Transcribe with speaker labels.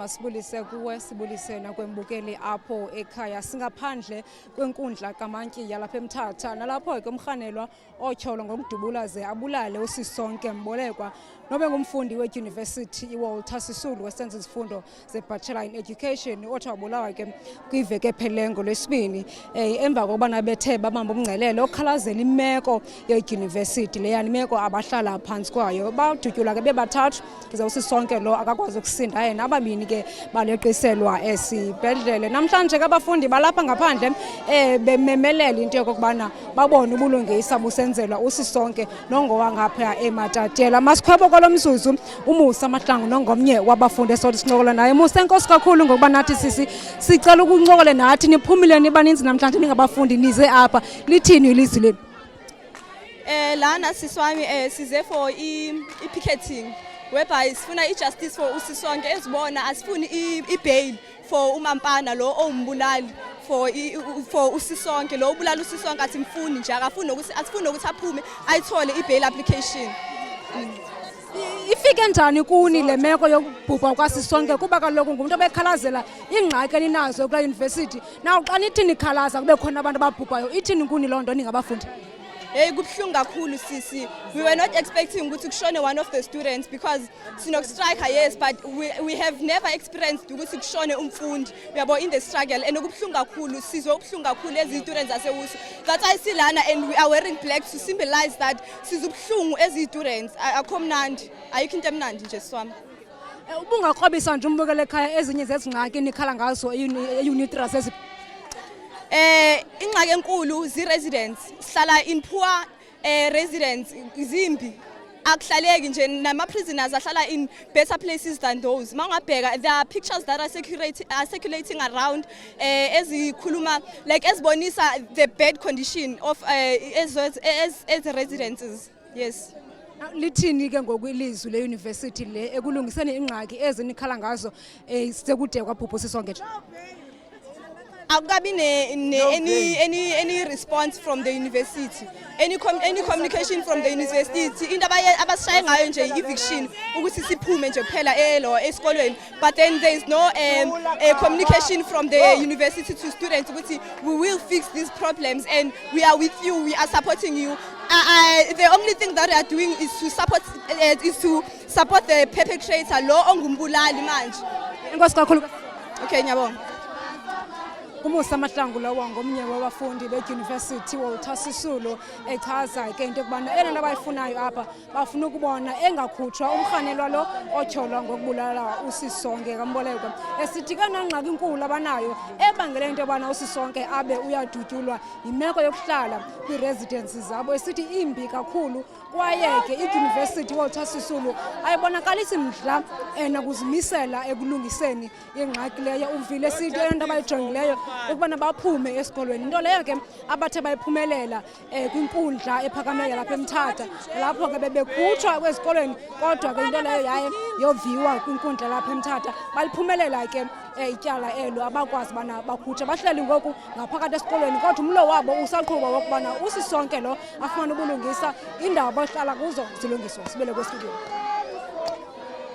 Speaker 1: Masibulise kuwe, sibulise nakwembukeli apho ekhaya. Singaphandle kwenkundla kaMantyi yalapha eMthatha, nalapho ke umrhanelwa otyholwa ngokudubula ze abulale uSisonke Mbolekwa nobe ngumfundi wedyunivesithi iWalter Sisulu wesenza izifundo ze-Bachelor in Education, othi wabulawa ke kwiveki ephelileyo ngoLwesibini, emva kokubana bethe babamba umngcelele okhalazela imeko yedyunivesithi leyani, imeko abahlala phantsi kwayo. Badutyulwa ke bebathathu, ze uSisonke lo akakwazi ukusinda yena, ababini ke baleqiselwa esibhedlele. Namhlanje ke abafundi balapha ngaphandle bememelela into yokokubana babone ubulungisa busenzelwa uSisonke nongowangapha eMatatiyela. Masikhwebo kwalo mzuzu uMusa Mahlangu nongomnye wabafundi esothi sincokola naye. Musa, enkosi kakhulu ngokuba nathi sisi. Sicela ukuncokole nathi. Niphumile nibaninzi namhlanje ningabafundi, nize apha, lithini ilizwi lenu?
Speaker 2: Lana siswami size for i picketing whereby sifuna i-justice for uSisonke ezibona, asifuni i-bail for uMampana lo owumbulali for uSisonke lo ubulala uSisonke. Asimfuni nje, akafuni nokuthi, asifuni nokuthi aphume ayithole i-bail application.
Speaker 1: Ifike njani kuni le meko yokubhubha kwaSisonke? Kuba kaloku ngumntu obekhalazela iingxaki eninazo kulaa yunivesithi. Naw xa nithi nikhalaza kube khona abantu ababhubhayo, ithini kuni loo nto ningabafundi?
Speaker 2: Hey, kubuhlungu kakhulu sisi. We were not expecting ukuthi kushone one of the students because sinokustrike, yes, but we have never experienced ukuthi kushone umfundi, uyabo, in the struggle, and kubuhlungu kakhulu, sizwe ubuhlungu kakhulu ezi students zaseWSU. That's why silana and we are wearing black to symbolize that sizwe ubuhlungu ezi students. Akho mnandi, ayikho into emnandi nje swami.
Speaker 1: Ubungakrobisa nje umbukele ekhaya ezinye zezingxaki nikhala ngazo eUnitra zezi?
Speaker 2: Ingxaki enkulu zi-residents, sihlala in poor residents, zimbi, akuhlaleki nje, nama-prisoners ahlala in better places than those. Ma ungabheka, there are pictures that are circulating around ezikhuluma, like ezibonisa the bad condition of as residences, yes.
Speaker 1: Lithini ke ngoku ilizwi leyunivesithi le ekulungiseni iingxaki ezinikhala ngazo sekude kwabhubha uSisonke nje?
Speaker 2: Akukabi ne any response from the university, any communication from the university. Into abasishaye ngayo nje eviction, ukuthi siphume nje kuphela elo esikolweni, but then there is no communication from the university to students ukuthi we will fix these problems and we are with you, we are supporting you. The only thing that they are doing is to support the perpetrator lo ongumbulali manje.
Speaker 1: Enkosi kakhulu.
Speaker 2: Okay, ngiyabonga.
Speaker 1: UMusa Mahlangu lowo ngomnye wabafundi bedyunivesithi Walter Sisulu, echaza ke into yokubana eyona nto abayifunayo apha, bafuna ukubona engakhutshwa umrhanelwa lo otyholwa ngokubulala uSisonke kaMbolekwa, esithi kena ngxaki inkulu abanayo ebangele into yobana uSisonke abe uyadutyulwa yimeko yokuhlala kwii-residency zabo, esithi imbi kakhulu, kwaye ke idyunivesithi Walter Sisulu ayibonakalisi mdla nakuzimisela ekulungiseni ingxaki leyo. Uvile sithi eyona nto abayijongileyo ukubana baphume esikolweni, into leyo ke abathe bayiphumelela kwinkundla ephakameyo lapha eMthatha, lapho ke bebekhutshwa kwezikolweni, kodwa ke into leyo yaye yoviwa kwinkundla lapha eMthatha, baliphumelela ke ityala elo, abakwazi ubana bakhutshwe. Bahleli ngoku ngaphakathi esikolweni, kodwa umlo wabo usaqhuba wokubana uSisonke lo afumane ubulungisa, iindawo abahlala kuzo zilungiswe. Sibele kwestudio.